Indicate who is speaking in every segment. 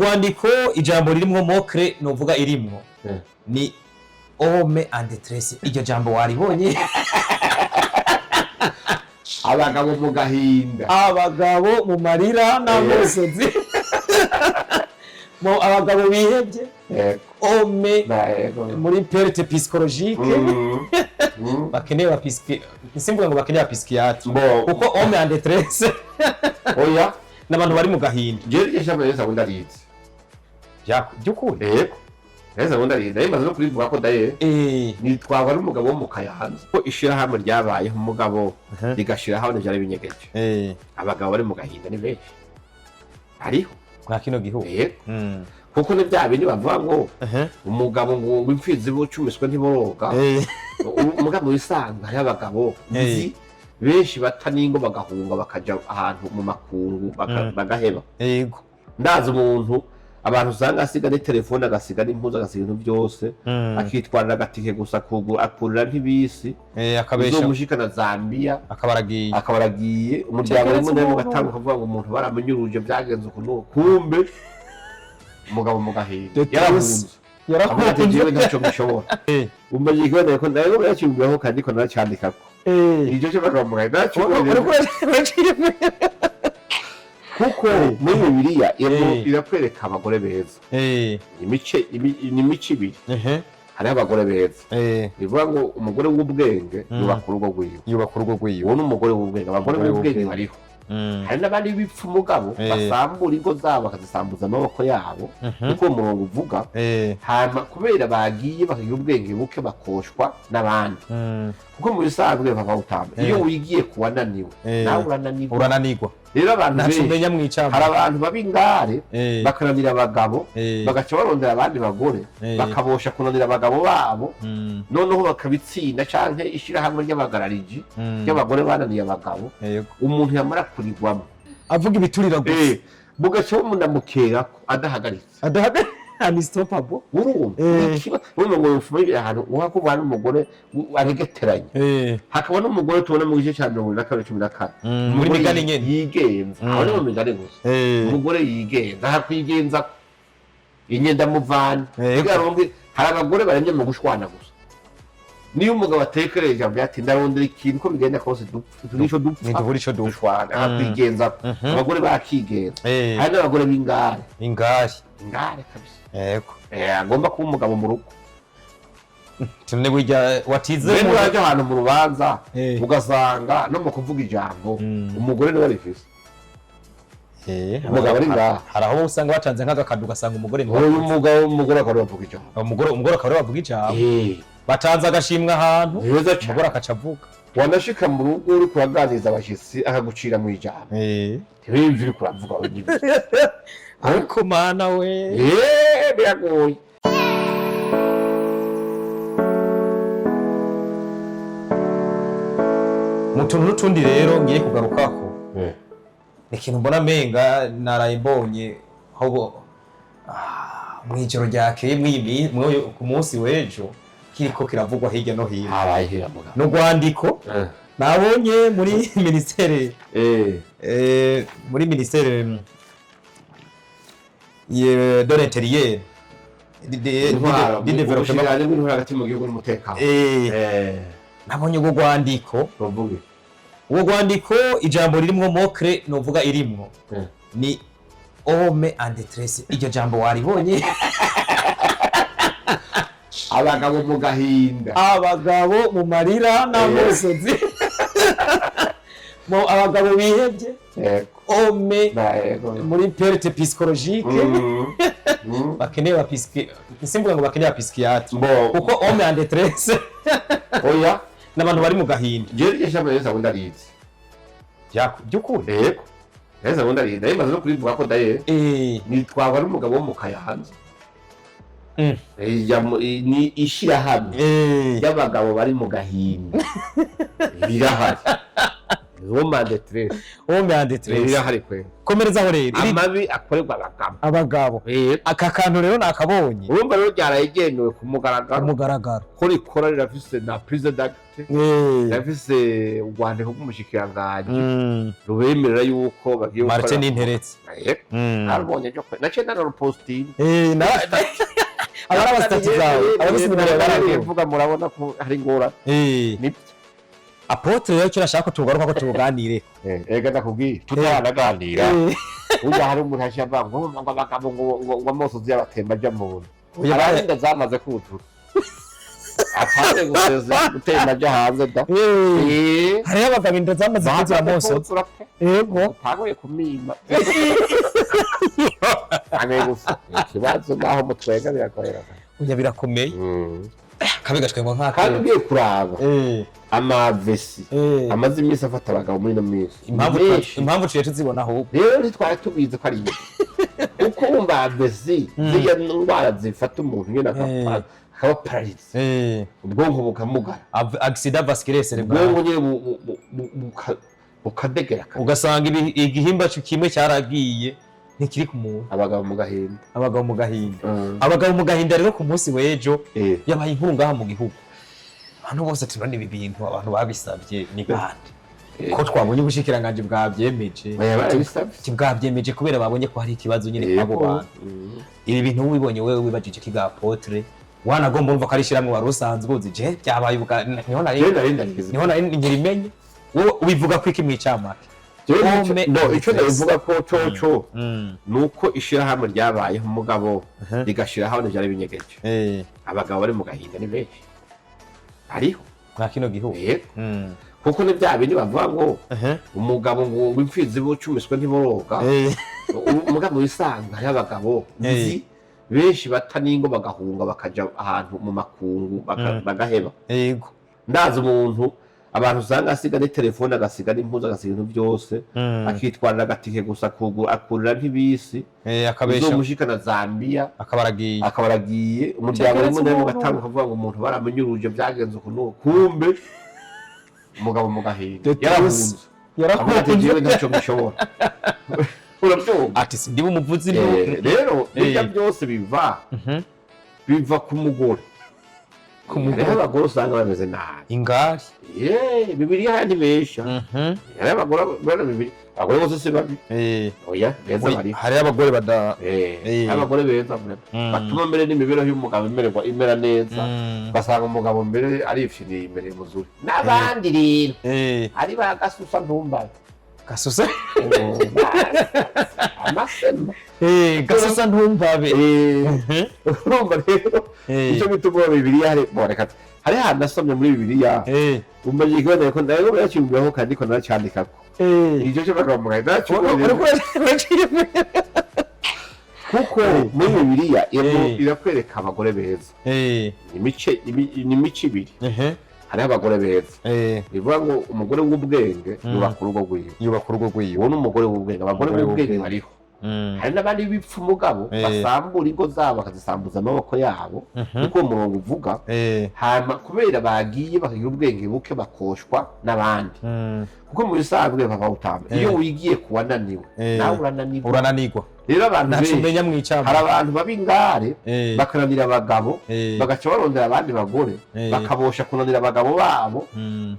Speaker 1: Rwandiko ijambo ririmwo mot-clé, novuga irimwo ni "homme en détresse". Iryo jambo waribonye?
Speaker 2: Abagabo mu gahinda.
Speaker 1: Abagabo mu marira n'amosozi, mu abagabo bihebye, homme muri perte psychologique, bakeneye ba simvuga ngo bakeneye ba psychiatre,
Speaker 2: Bo.
Speaker 1: kuko homme en détresse
Speaker 2: Oya.
Speaker 1: n'abantu bari mu gahinda.
Speaker 2: Jewe iryo jambo rero ndarizi.
Speaker 1: By'ukuri?
Speaker 2: Yego, neza ndarizi, nayo maze no kurivuga ko daye nitwagwa n'umugabo wo mu Kayanza, ko ishirahamwe ryabayeho umugabo rigashiraho byari binyegeje. Abagabo bari mu gahinda ni benshi, hariho.
Speaker 1: Mwa kino gihugu?
Speaker 2: Yego, kuko ni bya bindi bavuga ngo umugabo ngo imfizi bucumiswe ntiboroga. Umugabo wisanga hariho abagabo nzi benshi bata n'ingo, bagahunga, bakaja ahantu mu makungu, bagaheba. Ndazi umuntu, abantu usanga asiga n'itelefone, agasiga n'impuzu, agasiga ibintu byose, akitwarira agatike gusa, akurira nk'ibisi
Speaker 1: akabesha
Speaker 2: izomushikana Zambia.
Speaker 1: Akaba aragiye.
Speaker 2: Akaba aragiye, umuryango
Speaker 1: Keretse
Speaker 2: rimwe na rimwe
Speaker 1: umuntu.
Speaker 2: ugatanga ukavuga ngo umuntu baramenyuruje, byagenze uku n'uku, kumbe umugabo mu gahinda
Speaker 1: Détresse.
Speaker 2: yarahunze, avuga ati
Speaker 1: Yarakunze.
Speaker 2: jewe ntacyo mbishobora. Umva igikiboneye ko nawe yacyumviyeho kandi ko naracyandikako iryo cyo bagabo mu gahinda naracyumviye, kuko muri Bibiliya irakwereka abagore beza. Ni imice ibiri. Hariho abagore beza, bivuga ngo umugore w'ubwenge yubaka urugo rwiwe.
Speaker 1: Yubaka urugo rwiwe.
Speaker 2: Uwo ni umugore w'ubwenge, abagore
Speaker 1: Umugore
Speaker 2: b'ubwenge
Speaker 1: w'ubwenge.
Speaker 2: bariho. Hari n'abandi b'ibipfu mugabo basambura ingo zabo, bakazisambuza amaboko yabo, niko uwo murongo uvuga. Hama kubera bagiye bakagira ubwenge buke, bakoshwa n'abandi, kuko mu bisanzwe bava utamba iyo wigiye kuwananiwe, nawe urananirwa.
Speaker 1: Urananirwa.
Speaker 2: Rero abantu
Speaker 1: Ntaco
Speaker 2: benshi,
Speaker 1: umenya mw'icamba.
Speaker 2: hari abantu baba ingare, bakananira abagabo, bagaca barondera abandi bagore, bakabosha kunanira abagabo babo, noneho bakabitsinda, canke ishirahamwe ry'abagarariji ry'abagore bananiye abagabo. Umuntu yamara kurigwamo,
Speaker 1: Avuga ibiturira gusa.
Speaker 2: Bugaca bumunamukerako adahagaritse.
Speaker 1: Adahaga, unstoppable.
Speaker 2: Urumva urumva ngo ufuma ahantu uhakubana n'umugore aregeteranye, hakaba n'umugore tubona mu gice cya 22:14.
Speaker 1: Muri
Speaker 2: Umugore
Speaker 1: migani nyene.
Speaker 2: yigenza. Aho ni mu migani gusa. Umugore yigenza, hakwigenza inyenda muvana. Kugira ngo hari abagore baremye mu gushwana gusa. Niyo umugabo atekereje ijambo ati ndarondera ikintu, uko bigenda kose dupfa, nico dupfa.
Speaker 1: Ntitubura ico dupfa.
Speaker 2: Dushwana, hakwigenza. Abagore bakigenza. Hari n'abagore b'ingare.
Speaker 1: Ingari.
Speaker 2: Ingare kabisa. Agomba kuba umugabo mu rugo.
Speaker 1: Tune burya watize
Speaker 2: Mbere urajya ahantu mu rubanza, ugasanga no mu kuvuga ijambo, umugore niwe rifise, umugabo ari ngaha.
Speaker 1: Hari aho usanga batanze nk'agakado, ugasanga umugore niwe
Speaker 2: Uyu
Speaker 1: wavuze.
Speaker 2: mugabo, umugore akaba avuga ijambo.
Speaker 1: Umugore akaba ariwe wavuga ijambo. Batanze agashimwe ahantu,
Speaker 2: Neza
Speaker 1: umugore
Speaker 2: cyane.
Speaker 1: akaca avuga.
Speaker 2: Wanashika mu rugo uri kuraganiriza abashyitsi, akagucira mu ijambo, ntibimve uri kuravuga wenyine.
Speaker 1: Ariko mana we!
Speaker 2: Biragoye.
Speaker 1: Mu tuntu n'utundi rero ngiye kugarukako, ni ikintu mbona menga naraye mbonye aho mw'ijoro ryakeye, ku munsi w'ejo, kiriko kiravugwa hirya no hino.
Speaker 2: Habaye hera mugabo?
Speaker 1: Ni urwandiko nabonye muri ministere, muri ministère de l'Intérieur,
Speaker 2: Intwaro
Speaker 1: du développement.
Speaker 2: Ubushikiranganji bw'intwaro hagati mu gihugu n'umutekano.
Speaker 1: Nabonye urwo rwandiko.
Speaker 2: Bavuge.
Speaker 1: Urwo rwandiko ijambo ririmwo, mot-clé novuga irimwo ni "homme en détresse". Iryo jambo waribonye?
Speaker 2: Abagabo mu gahinda.
Speaker 1: Abagabo mu marira n'amosozi, mu abagabo bihebye, homme muri perte psychologique, bakeneye ba simvuga ngo bakeneye ba psychiatre, kuko homme en détresse
Speaker 2: Oya.
Speaker 1: n'abantu bari mu gahinda.
Speaker 2: Jewe iryo jambo rero ndarizi.
Speaker 1: By'ukuri?
Speaker 2: Yego, neza ndarizi, nayo maze no kurivuga ko daye nitwagwa n'umugabo wo mu Kayanza. Ni ishirahamwe ry'abagabo bari mu gahinda, birahari. Homme en détresse.
Speaker 1: Homme en détresse.
Speaker 2: Irahari kwera.
Speaker 1: Komerezaho rero.
Speaker 2: Amabi akorerwa abagabo.
Speaker 1: Abagabo. Aka kantu rero nakabonye.
Speaker 2: Urumva rero ryaraye ryemewe ku mugaragaro.
Speaker 1: Umugaragaro.
Speaker 2: Ko rikora, rirafise na prise d'acte, rirafise urwandiko rw'umushikiranganji rubemerera yuko bagiye.
Speaker 1: Martin Ninteretse.
Speaker 2: Narubonye ejo kwe, naciye nanarupostinga.
Speaker 1: Abari aba statuts zawe, abafise nimero baragiye.
Speaker 2: Mvuga, murabona ko hari ingorane. Nibyo.
Speaker 1: Apôtre, rero icyo nashaka ko tugaruka ko tuganire.
Speaker 2: Ega ndakubwiye, tutanaganira burya hari umuntu aciye avuga ngo abagabo ngo amosozi y'abatemba aja mu nda.
Speaker 1: Oya.
Speaker 2: Hari inda zamaze kutura atanze guseze gutemba aja hanze da.
Speaker 1: Hariho abagabo inda zamaze kuzura amosozi.
Speaker 2: Kuzura pe. Utanguye kumima, tanguye gusa ikibazo naho mutwenga birakorera.
Speaker 1: Oya, birakomeye, kabi gashwengwa nk'aka.
Speaker 2: Kandi ugiye kuraba ama AVC amaze iminsi afata abagabo muri ino minsi
Speaker 1: Impamvu
Speaker 2: menshi.
Speaker 1: Impamvu tuciye tuzibona ahubwo.
Speaker 2: Rero ntitwari tubizi ko ari ibyo, kuko wumva AVC, ziriya ndwara zifata umuntu nyine akaba paralysé, ubwonko bukamugara.
Speaker 1: Accident vasculaire cérébral.
Speaker 2: Ubwonko nyine bukadegera.
Speaker 1: Ugasanga igihimba kimwe cyaragiye, ntikiri ku muntu.
Speaker 2: Abagabo mu gahinda.
Speaker 1: Abagabo mu gahinda. Abagabo mu gahinda rero, ku munsi w'ejo yabaye inkuru ngaha mu gihugu. Abantu bose tubona ibi bintu, abantu babisabye ni bande, ko twabonye ubushikiranganji bwabyemeje?
Speaker 2: Oya, barabisabye.
Speaker 1: Bwabyemeje kubera babonye ko hari ikibazo nyine kw'abo bantu. Ibi bintu wibonye wewe, wibajije kiga apôtre, wanagomba urumva ko ari ishyirahamwe wari usanzwe uzi. Je byabaye ubwa niho nari
Speaker 2: Jewe nari ndabizi.
Speaker 1: Niho nari nkirimenye. Wowe ubivuga ko iki mw'icamake?
Speaker 2: Jewe
Speaker 1: Homme
Speaker 2: no icyo
Speaker 1: en détresse.
Speaker 2: ndabivuga ko coco nuko ishirahamwe ryabayeho, umugabo rigashiraho byari binyegeje. Abagabo bari mu gahinda ni benshi hariho.
Speaker 1: Mwa kino gihugu.
Speaker 2: Yego. Kuko ni bya bindi bavuga ngo umugabo ngo imfizi bucumiswe ntiboroga. Umugabo wisanzwe, hariho abagabo nzi benshi bata n'ingo bagahunga, bakaja ahantu mu makungu, bagaheba. Ndazi umuntu, abantu usanga asiga n'itelefone, agasiga n'impuzu, agasiga ibintu byose, akitwarira agatike gusa, akurira nk'ibisi
Speaker 1: akabesha
Speaker 2: izomushikana Zambia.
Speaker 1: Akaba aragiye.
Speaker 2: Akaba aragiye, umuryango
Speaker 1: Keretse
Speaker 2: rimwe na rimwe
Speaker 1: umuntu.
Speaker 2: ugatanga ukavuga ngo umuntu baramenyuruje, byagenze uku n'uku, kumbe umugabo mu gahinda
Speaker 1: The
Speaker 2: yarahunze, avuga ati
Speaker 1: yarakunze.
Speaker 2: "Jewe ntacyo mbishobora." Urabyumva?
Speaker 1: Ati ndiba umuvuzi.
Speaker 2: Rero bijya byose biva ku mugore.
Speaker 1: Ku mugore.
Speaker 2: Hariho abagore usanga bameze nabi.
Speaker 1: Ingari.
Speaker 2: Ye, Bibiliya ntibesha. Hariho abagore bana bibiri, abagore bose si babi. Oya, beza bariho.
Speaker 1: Hariho abagore bada
Speaker 2: Hariho abagore beza batuma mbere n'imibereho y'umugabo imererwa imera neza, ugasanga umugabo mbere arifshiniye imbere muzuri n'abandi. Rero ari ba gasusa ntumbaye.
Speaker 1: Gasusa.
Speaker 2: Amasema.
Speaker 1: Gasusa ntumbabe.
Speaker 2: Urumva rero icyo bita ubwoba, Bibiliya hari bo, reka hari ahantu nasomye muri Bibiliya, umva ikibazo ko ndayo yacyumviyeho kandi ko naracyandikako icyo cyo bakamugaye naracyumviye, kuko muri Bibiliya irakwereka abagore beza. Ni imice ibiri. Hariho abagore beza, bivuga ngo umugore w'ubwenge yubaka urugo rwiwe.
Speaker 1: Yubaka urugo rwiwe.
Speaker 2: Uwo ni umugore w'ubwenge. Abagore
Speaker 1: Umugore
Speaker 2: b'ubwenge
Speaker 1: w'ubwenge.
Speaker 2: bariho. Hari n'abandi bipfa umugabo, basambura ingo zabo, bakazisambuza amaboko yabo, niko uwo murongo uvuga. Hanyuma kubera bagiye bakagira ubwenge buke, bakoshwa n'abandi, kuko mu bisanzwe bava utamba iyo wigiye ku wananiwe, nawe urananirwa.
Speaker 1: Urananirwa.
Speaker 2: Rero abantu
Speaker 1: ntaco
Speaker 2: benshi,
Speaker 1: umenya mw'icamake.
Speaker 2: Hari abantu baba ingare, bakananira abagabo, bagaca barondera abandi bagore, bakabosha kunanira abagabo babo,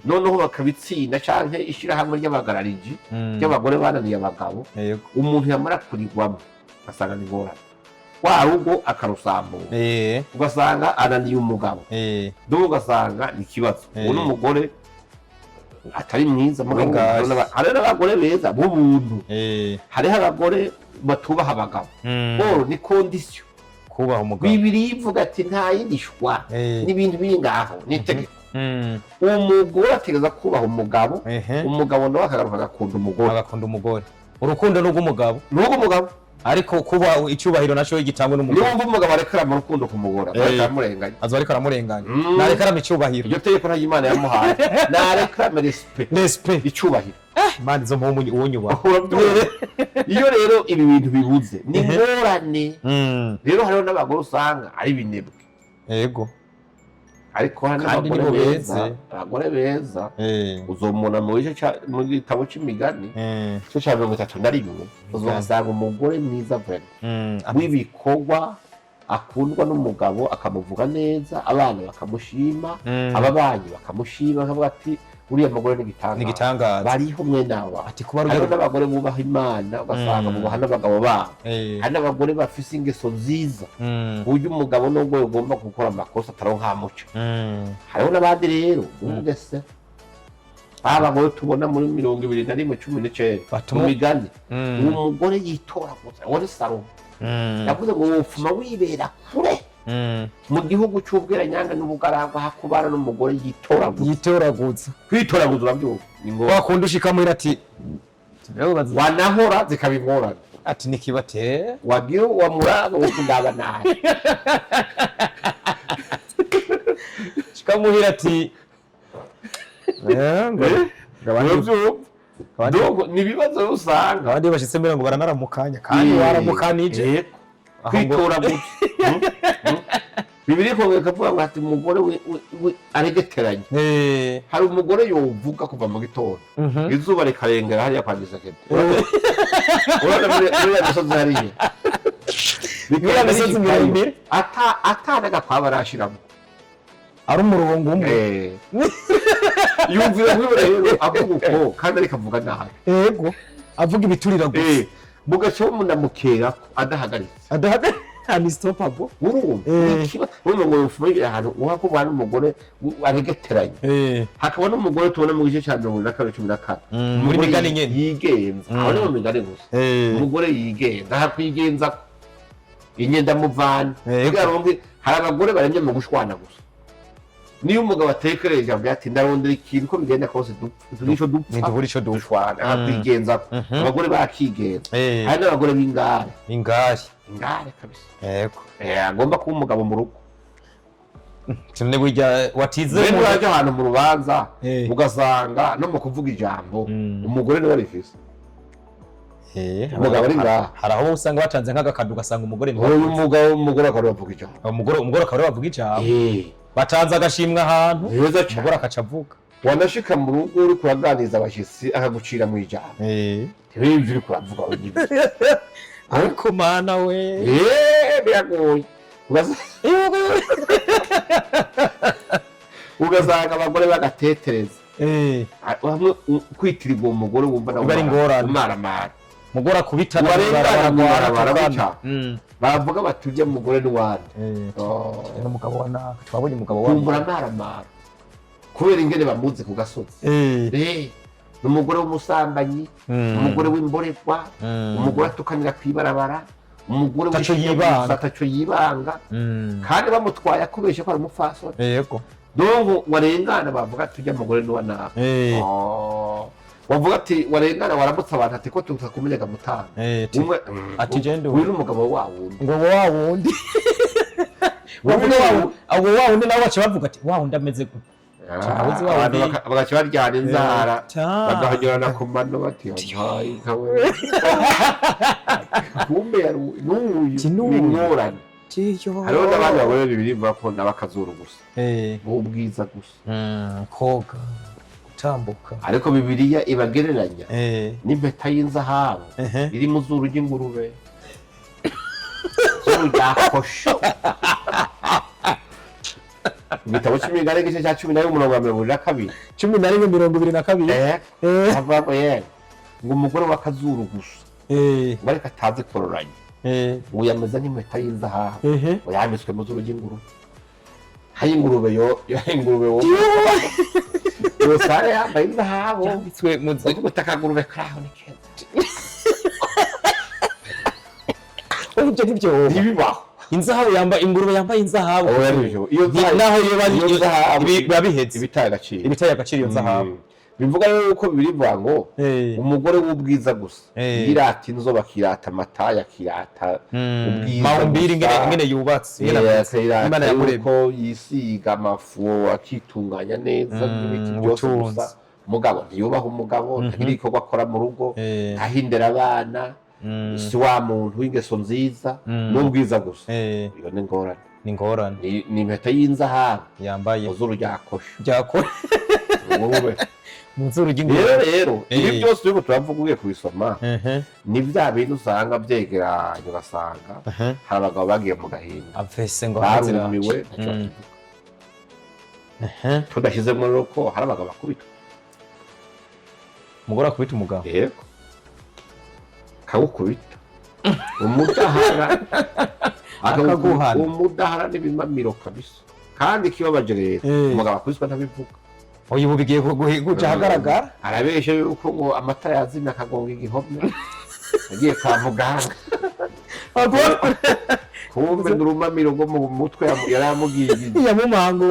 Speaker 2: noneho bakabitsinda, canke ishirahamwe ry'abagarariji ry'abagore bananiye abagabo. Umuntu yamara kurigwamo ugasanga ni ingorane, wa rugo akarusambura, ugasanga ananiye umugabo, dore ugasanga ni ikibazo. Uwo ni umugore atari mwiza mugabo.
Speaker 1: W'ingare.
Speaker 2: Hari n'abagore beza b'ubuntu. Hariho abagore batubaha abagabo. Boro ni condition.
Speaker 1: Kubaha umugabo.
Speaker 2: Bibiliya ivuga ati nta yindi shwa, n'ibintu biri ngaho ni itegeko. Umugore ategereza kubaha umugabo, umugabo nawe akagaruka agakunda umugore.
Speaker 1: Agakunda umugore. Urukundo ni urw'umugabo.
Speaker 2: Ni urw'umugabo.
Speaker 1: Ariko kuba icyubahiro naco gitangwa n'umugore.
Speaker 2: Niwumva umugabo arekera mu rukundo ku mugore, aramurenganya.
Speaker 1: Azoba ariko aramurenganya. Narekera icyubahiro.
Speaker 2: Iryo tegeko ntaryo Imana yamuhaye, narekera respect.
Speaker 1: Respect.
Speaker 2: Icyubahiro.
Speaker 1: Imana izo mpa uwunyubaha.
Speaker 2: Urabyumva? Iyo rero ibi bintu bibuze ni ingorane. Rero hariho n'abagore usanga ari ibinebwe. Ariko hari
Speaker 1: Kandi
Speaker 2: n'abagore
Speaker 1: nibo
Speaker 2: beza,
Speaker 1: beze.
Speaker 2: abagore beza uzomubona mu gice mu gitabo c'imigani, igice ca 31, uzohasanga umugore mwiza vraiment w'ibikorwa, akundwa n'umugabo, akamuvuga neza, abana bakamushima, ababanyi bakamushima, bakavuga ati uriya mugore ni igitangaza.
Speaker 1: N'igitangaza.
Speaker 2: Bariho mwene aba.
Speaker 1: Ati kuba
Speaker 2: Hariho
Speaker 1: rugero
Speaker 2: n'abagore bubaha Imana, ugasanga bubaha n'abagabo babo. Hari n'abagore bafise ingeso nziza, ku buryo umugabo nubwo yagomba gukora amakosa ataronka muco. Hariho n'abandi rero b'ubugese, abagore tubona muri 21:19 mu migani. Uwo mugore yitoraguza, uwo ni Salomo. Yavuze ngo wopfuma wibera kure mu gihugu c'ubweranyanga n'ubugaragwa, hakubana n'umugore yitoraguza.
Speaker 1: Yitoraguza.
Speaker 2: Kwitoraguza uravyumva ni ngombwa.
Speaker 1: Wakunda ushika muhira ati
Speaker 2: Wanahora zikaba ingorane.
Speaker 1: Ati nikibate.
Speaker 2: Wagira wamuraba wo kundaba nabi.
Speaker 1: Shika muhira ati ngo
Speaker 2: Uravyumva?
Speaker 1: Abandi-
Speaker 2: Donc ni ibibazo usanga
Speaker 1: abandi bashitse mbere ngo baranaramukanya kandi waramukanije. Aho ngo-
Speaker 2: Kwitoraguza. Bibiliya ikongera ikavuga ngo ati umugore we aregeteranye. Hari umugore yovuga kuva mu gitondo, izuba rikarengera hariya kwa Gisekedi, urabona muri ya misozi hariya.
Speaker 1: Muri ya misozi miremire.
Speaker 2: Ata n'agakwaba arashiramo.
Speaker 1: Ari umurongo umwe.
Speaker 2: Yumvira nk'iyo rero avuga uko kandi ariko avuga nabi.
Speaker 1: Yego, avuga ibiturira gusa.
Speaker 2: Mugaca munamukera ko adahagaritse.
Speaker 1: Adahaga, unstoppable.
Speaker 2: Urumva urumva ngo yofuma yigira ahantu uhakubana n'umugore aregeteranye. Hakaba n'umugore tubona mu gice cya 22:14.
Speaker 1: Muri
Speaker 2: Umugore
Speaker 1: migani nyene.
Speaker 2: yigenza. Aho ni mu migani gusa. Umugore yigenza aha kwigenza inyenda muvana. Kugira ngo hari abagore baremye mu gushwana gusa, niyo umugabo atekereje avuga ati ndarondera ikintu uko bigenda kose dupfa, nico dupfa.
Speaker 1: Ntiduhura ico dupfa.
Speaker 2: Dushwana aha kwigenza. Abagore bakigenza. Hari n'abagore b'ingare.
Speaker 1: Ingari.
Speaker 2: Ingare kabisa.
Speaker 1: Yego.
Speaker 2: Agomba kuba umugabo mu rugo.
Speaker 1: Tumwe burya watize
Speaker 2: Rero urajya ahantu mu rubanza, ugasanga no mu kuvuga ijambo umugore niwe arifise. Umugabo ari ngaha.
Speaker 1: Hari aho usanga batanze nk'agakado, ugasanga umugore niwe
Speaker 2: Uyu
Speaker 1: avuze.
Speaker 2: mugabo, umugore akaba avuga ijambo.
Speaker 1: Umugore akaba ariwe avuga ijambo. Batanze agashimwe ahantu,
Speaker 2: Neza cyane.
Speaker 1: umugore akaca avuga.
Speaker 2: Wanashika mu rugo uri kuraganiriza abashyitsi, akagucira mu ijambo, ntibimve uri kuravuga wenyine.
Speaker 1: Ariko mana we!
Speaker 2: Biragoye. Ugasanga abagore bagatetereza. Bamwe kwitirirwa uwo mugore wumva nawe
Speaker 1: Biba ari ingorane.
Speaker 2: umaramara.
Speaker 1: Umugore akubitana
Speaker 2: Warengana
Speaker 1: mw'ibarabara,
Speaker 2: mw'ibarabara
Speaker 1: tukana.
Speaker 2: guca. Baravuga bati ujya mugore n'uwande.
Speaker 1: N'umugabo wa naka twabonye, umugabo wa
Speaker 2: Wumva uramaramara kubera ingene bamuzi ku gasozi. Ni umugore w'umusambanyi, umugore w'imborerwa, umugore atukanira kw'ibarabara, umugore
Speaker 1: Ataco
Speaker 2: w'ishinya
Speaker 1: yibanga.
Speaker 2: gusa, ataco yibanga. Kandi bamutwaye akubesha ko ari umupfasoni. Donc warengana bavuga ati ujya mugore n'uwa naka. Oh. Wavuga ati warengana waramutse abantu ati ko tutakumenyaga mutanga. Umwe
Speaker 1: Ati je
Speaker 2: uyu ni umugabo wa wundi.
Speaker 1: Ngo wa wundi bavuga wa abo wa wundi, nabo baca bavuga ati wa wundi ameze gute? Ntawe uzi wa
Speaker 2: Abantu
Speaker 1: wundi.
Speaker 2: Bagaca baryana inzara, bagahonyorana ku mano bati yampaye nkawe, kumbe yari n'uyu.
Speaker 1: Ati n'uyu.
Speaker 2: Ni ingorane. Hariho n'abandi bagore bibiri bivuga ko n'abakazuru gusa, b'ubwiza gusa.
Speaker 1: Koga, gutambuka.
Speaker 2: Ariko Bibiliya ibagereranya n'impeta y'inzahabu iri mu zuru ry'ingurube, zuru rya kosho. Igitabo c'Imigani igice cya 11 umurongo wa 22.
Speaker 1: 11:22.
Speaker 2: Avuga ngo yewe ngo umugore w'akazuru gusa, ngo ariko atazi kororanya, ngo yameze nk'impeta y'inzahabu, ngo yambitswe mu zuru ry'ingurube. Hari ingurube yo ingurube wo usanga yambaye inzahabu.
Speaker 1: Yambitswe mu
Speaker 2: Uvuga uti akagurube karaho ni keza.
Speaker 1: Ibyo ntibyo.
Speaker 2: Ntibibaho.
Speaker 1: Inzahabu yambaye, ingurube yambaye inzahabu.
Speaker 2: Oya, nibyo. Iyo zahabu
Speaker 1: naho yoba
Speaker 2: iyo zahabu
Speaker 1: biba bihetse.
Speaker 2: Ibitaye agaciro.
Speaker 1: Ibitaye agaciro iyo nzahabu.
Speaker 2: Bivuga rero yuko bivuga ngo umugore w'ubwiza gusa, yirata inzobe, akirata amataye, akirata ubwiza
Speaker 1: mahumbiri
Speaker 2: gusa.
Speaker 1: Ingene yubatse, ingene
Speaker 2: Akirata
Speaker 1: Imana yamuremye.
Speaker 2: yuko yisiga amafu, akitunganya neza, n'ibiki byose
Speaker 1: ubutunzi.
Speaker 2: gusa, mugabo ntiyubaha umugabo, ntagira igikorwa akora mu rugo, ntahindera abana. Si wa muntu w'ingeso nziza n'ubwiza gusa. Iyo ni ingorane.
Speaker 1: Ni ingorane.
Speaker 2: Ni impeta y'inzahabu
Speaker 1: yambaye
Speaker 2: muzuru ryakosha
Speaker 1: byakora
Speaker 2: wowe.
Speaker 1: Mu zuru
Speaker 2: Rero
Speaker 1: ry'ingorane.
Speaker 2: rero ibi byose turiko turavuga, ugiye kubisoma, ni bya bintu usanga byegeranye, ugasanga hari abagabo bagiye mu gahinda,
Speaker 1: avese ngo
Speaker 2: barumiwe, ntacyo bakivuga. Tudashyizemo rero ko hari abagabo bakubitwa.
Speaker 1: Umugore akubita umugabo?
Speaker 2: Yego, kawukubita umudahara.
Speaker 1: Akaguhana.
Speaker 2: Umudahara n'ibimamiro kabisa. Kandi ikibabaje rero, umugabo akubiswa ntabivuga.
Speaker 1: Oya, ubu bigiye guca ahagaragara.
Speaker 2: Arabesha yuko ngo amatara yazimye, akagonga igihome, agiye kwa muganga, kumbe n'urumamiro rwo mu mutwe yari yamubwiye.
Speaker 1: Yamumango.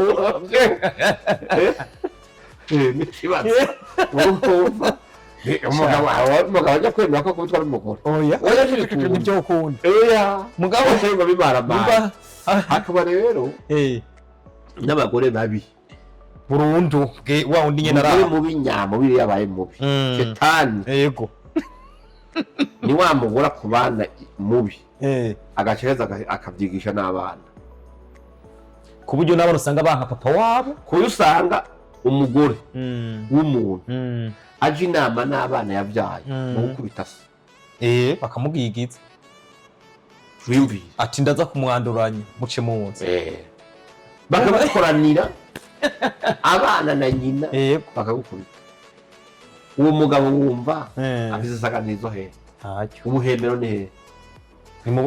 Speaker 2: N'ikibazo urumva umugabo umugabo ajya kwemera ko akubitwa n'umugore?
Speaker 1: Oya.
Speaker 2: Oya, ntibikunda.
Speaker 1: Nibyo ukunda.
Speaker 2: Oya.
Speaker 1: Mugabo
Speaker 2: cyangwa bimaramaye.
Speaker 1: Nimba
Speaker 2: Hakaba rero n'abagore babi.
Speaker 1: Burundu bwe wa wundi nyene
Speaker 2: Umugore
Speaker 1: araba.
Speaker 2: mubi nyamubi yabaye mubi, shetani. Ni wa mugore akubana mubi, agacereza akabyigisha n'abana.
Speaker 1: Ku buryo n'abana usanga banka papa wabo.
Speaker 2: Ku buryo usanga umugore w'umuntu aje inama n'abana yabyaye mu gukubita se.
Speaker 1: Bakamugigiza.
Speaker 2: Wiyumviye.
Speaker 1: Ati ndaza kumwanduranya muce munsi.
Speaker 2: Bakabakoranira abana na nyina, bakagukubita. Uwo mugabo wumva afise isaganizo hehe?
Speaker 1: Ntacyo.
Speaker 2: Ubuhemero ni hehe?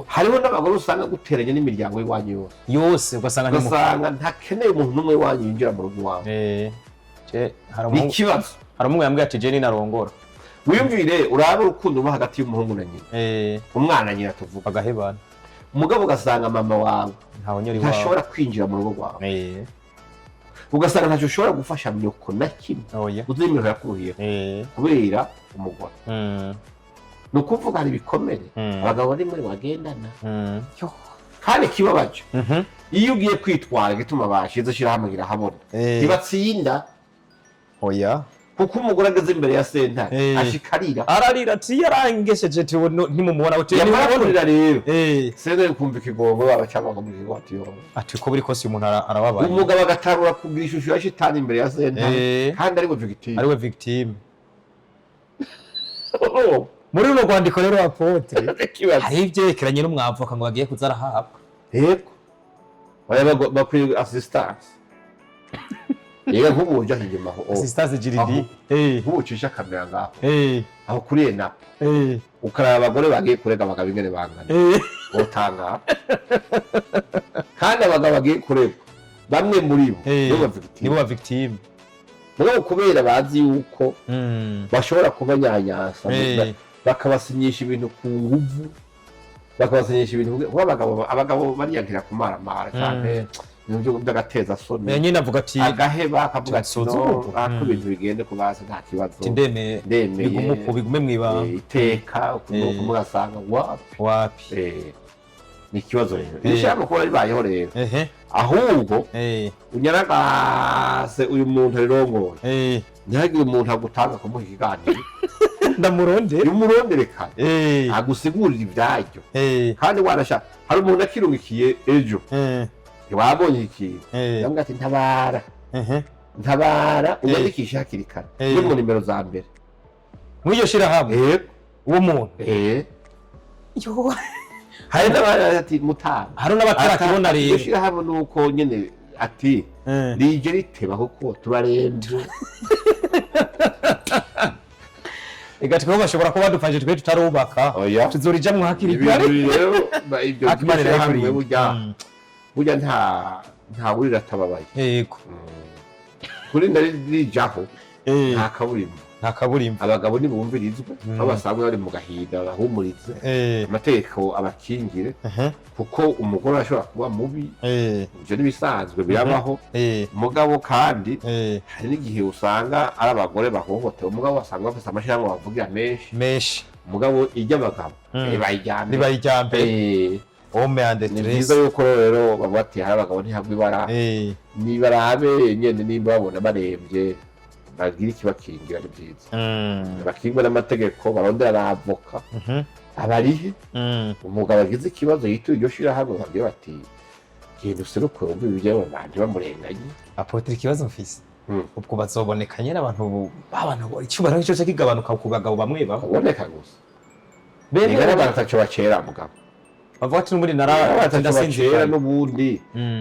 Speaker 2: Hariho n'abagore usanga guteranya n'imiryango y'iwanyu yose.
Speaker 1: Yose ugasanga ni mu
Speaker 2: Ugasanga ntakeneye umuntu n'umwe iwanyu yinjira mu rugo iwawe.
Speaker 1: Je hari
Speaker 2: Ni
Speaker 1: umuhungu
Speaker 2: ikibazo.
Speaker 1: Hari umuhungu yambwiye ati je ninarongora.
Speaker 2: Wiyumvire urabe urukundo ruba hagati y'umuhungu na nyina, umwana nyina tuvuga.
Speaker 1: Bagahebana.
Speaker 2: Umugabo ugasanga mama wawe
Speaker 1: ntawe nyori wawe
Speaker 2: ntashobora kwinjira mu rugo rwawe, ugasanga ntacyo ushobora gufasha nyoko na kimwe,
Speaker 1: Oya.
Speaker 2: uzi yakuruhiye kubera umugore. Ni ukuvuga hari ibikomere abagabo rimwe bagendana. Kandi ikibabaje, iyo ugiye kwitwara, igituma bashize shyirahamwe irahabona, ntibatsinda.
Speaker 1: Oya.
Speaker 2: Kuko umugore ageze imbere ya sentare, ashikarira.
Speaker 1: Ararira ati yarangesheje, ati ubu ntimumubona uti
Speaker 2: Yamara kurira rero, sentare kumva ikigongo, babaca mu kigo ati yo.
Speaker 1: Ati uko biri kose uyu muntu arababaye.
Speaker 2: Umugabo agatangura kugira ishusho ya shitani imbere ya sentare, kandi ari we victime.
Speaker 1: Ariwe victime. Muri runo rwandiko rero, apôtre,
Speaker 2: Ikibazo.
Speaker 1: hariho ivyerekeranye n'umwavoka ngo bagiye kuza arahabwa.
Speaker 2: Yego. Oya, bakwiye assistance. Yega, nk'ubu ujya inyuma aho,
Speaker 1: Assistance juridique.
Speaker 2: Nk'ubu ucisha kamera ngaho, aho kuri ENAP, ukaraba abagore bagiye kurega abagabo ingene bangana, utanga. Kandi abagabo bagiye kuregwa, bamwe muri bo nibo ba victime.
Speaker 1: Nibo ba victime.
Speaker 2: Mugabo kubera bazi yuko bashobora kubanyanyasa, bakabasinyisha ibintu ku nguvu, bakabasinyisha ibintu, kuko abagabo bariyankira kumaramara cyane, ibintu by'agateza soni.
Speaker 1: Nyine avuga ati
Speaker 2: Agaheba, akavuga ati no
Speaker 1: Nsuzugurwa.
Speaker 2: Ako ibintu bigende ku basi, nta kibazo.
Speaker 1: Ati ndemeye.
Speaker 2: Ndemeye.
Speaker 1: Bigume uko, bigume mw'ibanga.
Speaker 2: Iteka ugasanga wapi.
Speaker 1: Wapi.
Speaker 2: Ni ikibazo rero ishyirahamwe kuba ribayeho rero. Ahubwo unyaragase uyu muntu rirongoye, ntihagire umuntu agutanga kumuha ikiganiro.
Speaker 1: Ndamurondera.
Speaker 2: Iyo umuronderekana, agusigurira ibyaryo. Kandi wanashaka, hari umuntu akirungikiye ejo, ntiwabonye ikintu, yambwira ati ntabara, ntabara, unyandikishe hakiri kare, ni mu nimero za mbere.
Speaker 1: Mw'iryo shirahamwe?
Speaker 2: Yego.
Speaker 1: Uwo muntu?
Speaker 2: Eh.
Speaker 1: Yo.
Speaker 2: Hari n'abandi ati mutanga.
Speaker 1: Hari n'abatarakibona
Speaker 2: Iryo
Speaker 1: rero.
Speaker 2: shirahamwe ni uko nyene, ati rije riteba kuko turarembye.
Speaker 1: Ega twebwe bashobora kuba badufashije, twe tutarubaka.
Speaker 2: Oya.
Speaker 1: Tuzorijamwo hakiri kare.
Speaker 2: Ibintu rero ibyo
Speaker 1: Akimana rero
Speaker 2: by'ishirahamwe,
Speaker 1: kurinda.
Speaker 2: burya burya nta wurira atababaye. Kurinda rijaho, nta kaburimbo.
Speaker 1: Nta kaburimbo.
Speaker 2: Abagabo ntibumvirizwe, aho basanzwe bari mu gahinda bahumurize, amategeko abakingire, kuko umugore arashobora kuba mubi. Ibyo n'ibisanzwe birabaho. Mugabo kandi hari n'igihe usanga ari abagore bahohotewe, umugabo wasanga bafite amashyirahamwe bavugira menshi.
Speaker 1: Menshi.
Speaker 2: Umugabo ijya abagabo ribaye irya mbere.
Speaker 1: Ribaye irya mbere. Homme en
Speaker 2: Ni
Speaker 1: détresse.
Speaker 2: byiza yuko rero bavuga ati hari abagabo ntihabwa ibara. Nibarabe nyene nimba babona barembye, bagira ikibakingira, ni byiza. Bakingwe n'amategeko, barondera abavoka. Abarihe umugabo agize ikibazo yituye iryo shirahamwe, babwira bati: "Genda useruke wumve ibyo bantu bamurenganye."
Speaker 1: Apôtre, ikibazo mfise, ubwo bazoboneka nyene abantu abantu icyubahiro cyo kigabanuka ku bagabo bamwe bamwe.
Speaker 2: Kuboneka gusa.
Speaker 1: Bene.
Speaker 2: Niga n'abantu ataco bacera, mugabo.
Speaker 1: Bavuga ati n'ubundi nara
Speaker 2: N'abantu ataco bacera.
Speaker 1: Ndasinzikanye.
Speaker 2: N'ubundi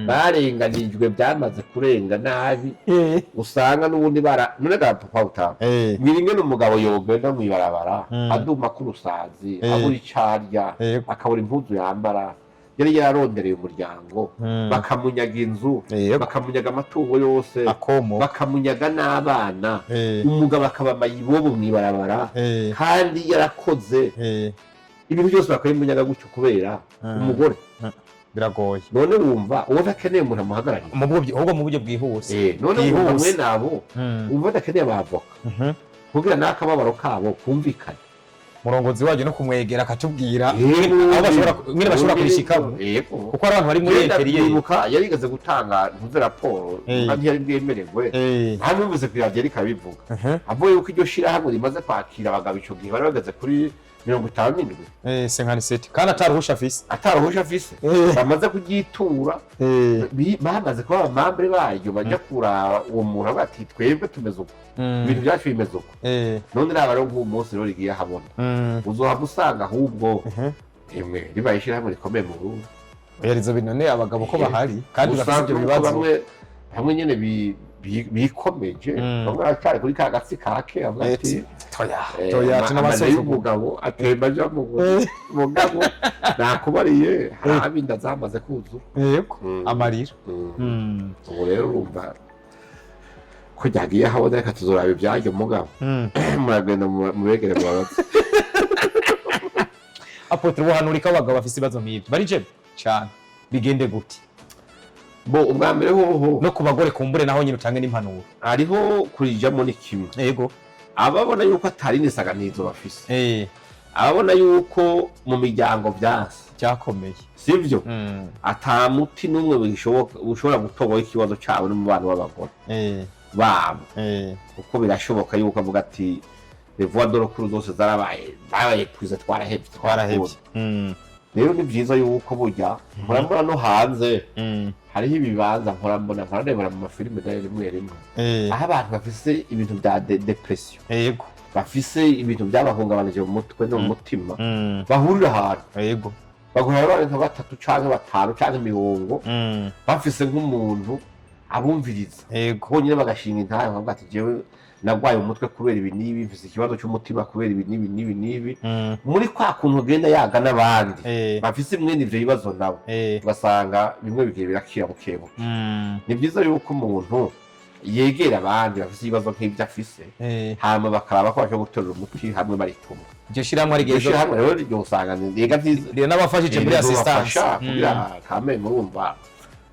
Speaker 2: barenganijwe, byamaze kurenga nabi, usanga n'ubundi bara none ga papa utaha mbwira ingene umugabo yogenda mw'ibarabara aduma k'urusazi, abura ico arya, akabura impuzu yambara yari yararondereye umuryango, bakamunyaga inzu, bakamunyaga amatungo yose,
Speaker 1: akomo
Speaker 2: bakamunyaga n'abana, umugabo akaba mayibobo mw'ibarabara kandi yarakoze ibintu byose, bakabimunyaga gutyo kubera umugore.
Speaker 1: Biragoye.
Speaker 2: None wumva uwo adakeneye umuntu amuhagarariye?
Speaker 1: Mu buryo, ahubwo mu buryo bwihuse.
Speaker 2: None wumva
Speaker 1: Bwihuse.
Speaker 2: mwene abo wumva adakeneye abavoka kugira n'akababaro kabo kumvikane?
Speaker 1: Murongozi waryo no kumwegera akatubwira aho bashobora, nyine bashobora kurishikamo, kuko hari abantu bari muri
Speaker 2: Genda.
Speaker 1: intérieur.
Speaker 2: Kwibuka yarigeze gutanga ntuze raporo, ntiyari bwemererwe, ntabivuze ku iradiyo, ariko arabivuga, avuga yuko iryo shirahamwe rimaze kwakira abagabo, ico gihe bari bageze kuri 57.
Speaker 1: 57, kandi ataruhusha afise.
Speaker 2: Ataruhusha afise. Bamaze kuryitura, bamaze kuba aba membres baryo, bajya kuraba uwo muntu avuga ati: "Twebwe tumeze uko, ibintu byacu bimeze uko." None raba rero nk'uwo munsi rero rigiye ahabona, uzohava usanga ahubwo emwe ribaye ishirahamwe rikomeye mu Burundi.
Speaker 1: Oya, rizo binone abagabo ko bahari kandi bafise
Speaker 2: Usanga
Speaker 1: ibyo
Speaker 2: uko
Speaker 1: bibazo.
Speaker 2: Bamwe bamwe nyene bikomeje, bamwe baracyari kuri ka gatsi ka kera, bavuga ati
Speaker 1: toya toya,
Speaker 2: amanda
Speaker 1: tunabasuzugura.
Speaker 2: y'umugabo atemba aja mu mugabo nakubariye, hari abinda zamaze kuzura.
Speaker 1: Yego, amarira.
Speaker 2: Ubu rero urumva ko ryagiye ahabona, reka tuzoraba ibyaryo, mugabo muragenda mubegere mubabaze.
Speaker 1: Apôtre, buhanurika abagabo bafise ibibazo nk'ibyo barije cyane, bigende gute?
Speaker 2: Bo ubwa mbere hoho,
Speaker 1: No ku bagore kumbure naho nyine utange n'impanuro.
Speaker 2: Hariho kurijamo ni kimwe, ababona yuko atari nisaganizo bafise, ababona yuko mu miryango vyanse,
Speaker 1: cyakomeye,
Speaker 2: sivyo, ata muti n'umwe bishoboka ushobora gutorwaho ikibazo cabo n'umubano w'abagore babo, kuko birashoboka yuko avuga ati: "Les voies de recours zose zarabaye zabaye épuisées, twarahevye."
Speaker 1: Twarahevye.
Speaker 2: Rero ni vyiza yuko burya mpora mbona no hanze hariho ibibanza, mpora mbona, mpora ndebera mu mafilime nayo rimwe rimwe, aho abantu bafise ibintu bya dépression, bafise ibintu byabahungabanije mu mutwe no mu mutima, bahurira ahantu, bagahora bari nka batatu canke batanu canke mirongo, bafise nk'umuntu abumviriza, bonyine bagashinga intahe, bakavuga ati: "Jewe nagwaye umutwe kubera ibi n'ibi, mfise ikibazo cy'umutima kubera ibi n'ibi n'ibi n'ibi." Muri kwa kuntu ugenda yaga n'abandi bafise mwene ivyo bibazo nabo, ugasanga bimwe bigiye birakira buke buke. Ni byiza yuko umuntu yegera abandi bafise ibibazo nk'ibyo afise, hama bakaraba ko bashobora gutorera umuti hamwe bari kumwe.
Speaker 1: Iryo shirahamwe
Speaker 2: Iryo
Speaker 1: rigeze
Speaker 2: shirahamwe rero ryosanga rega vyiza
Speaker 1: riranabafashije muri assistance.
Speaker 2: Kugira kame murumva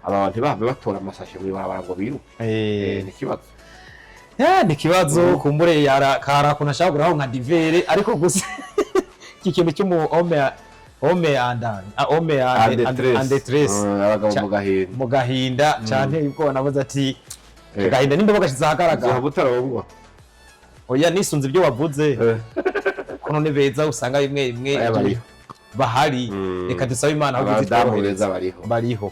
Speaker 2: aba bantu ntibahave batora amasashe mw'ibarabara ngo biruke. Ni ikibazo.
Speaker 1: Ni ikibazo kumbure yara kara kuntu ashaka kuguraho nka divers, ariko gusa iki kintu cy'umu homme homme en détresse.
Speaker 2: Abagabo mu gahinda.
Speaker 1: Mu gahinda cyane, ubwo navuze ati agahinda nimba bagashize ahagaragara.
Speaker 2: Uzohava utarongwa.
Speaker 1: Oya, nisunze ibyo wavuze, ko none beza usanga bimwe bimwe
Speaker 2: Aya bariho.
Speaker 1: Bahari. Reka dusabe Imana aho
Speaker 2: Abadamu
Speaker 1: tworohereza.
Speaker 2: beza bariho.
Speaker 1: Bariho.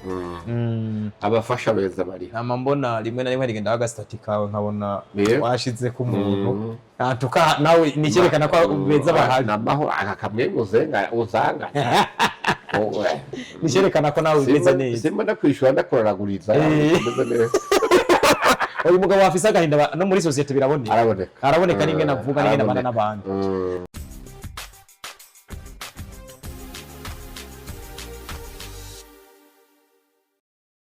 Speaker 2: Abafasha beza bariho.
Speaker 1: Nama mbona rimwe na rimwe rigenda agasitati kawe, nkabona washize ku muntu natuka nawe, ni icyerekana ko beza bahari.
Speaker 2: Namaho aka kamwe uzenga uzanga.
Speaker 1: Ni icyerekana ko nawe umeze neza.
Speaker 2: Simba ndakwishura, ndakoraraguriza. Umeze neza.
Speaker 1: Uyu mugabo wafise agahinda no muri sosiyete biraboneka.
Speaker 2: Araboneka.
Speaker 1: Araboneka n'ingene avuga n'ingene abana
Speaker 2: Araboneka.
Speaker 1: n'abandi.